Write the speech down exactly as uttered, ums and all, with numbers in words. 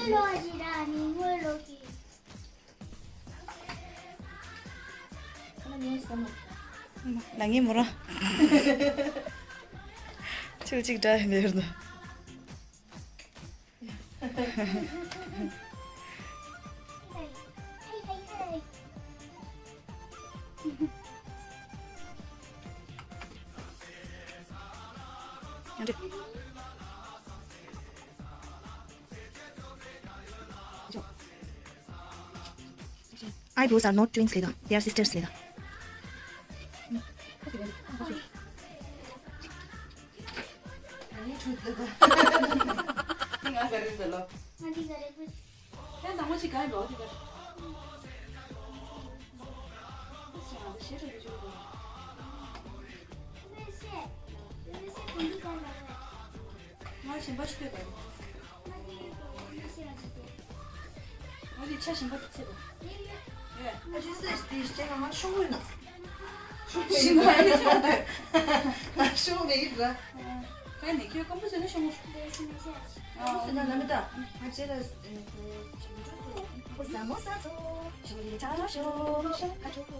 ལོ་ཞིག་ར་ནི་ངོ་ལོ་གི། ལ་ངའི་མོ་ར། ཆུ་གཅིག་འདྲ་ཡིན་པའི་ཡོད་ན། Eyebrows are not twins ལེ་ད། They are sisters ལེ་ད། ང་གཞན་པ་ཞིག་ལྟོས་དང་། ང་དེ་ང་ཆ་གཞན་པ་དེ་ཚེ་དང་། ཡོད། ཨ་ཅེ་སེ་དེ་ཞེ་ང་ང་ཤོག་ཡོད་ན། ཤོག་ཡོད་ན། ང་ཤོག་མེད་ཡིན་ར། ཁ་ནས་ཁྱོད་ཀམ་པོ་ཟེར་ན་ཤོག་མོ། ཨ་ཟེར་ན་ལ་མི་ད། ང་ཅེ་ལ་ཟ་མོ་ཟ་ཚོ། ཞོག་ཡིན་ཆ་ཤོག་ཁ་ཆོག་གོ།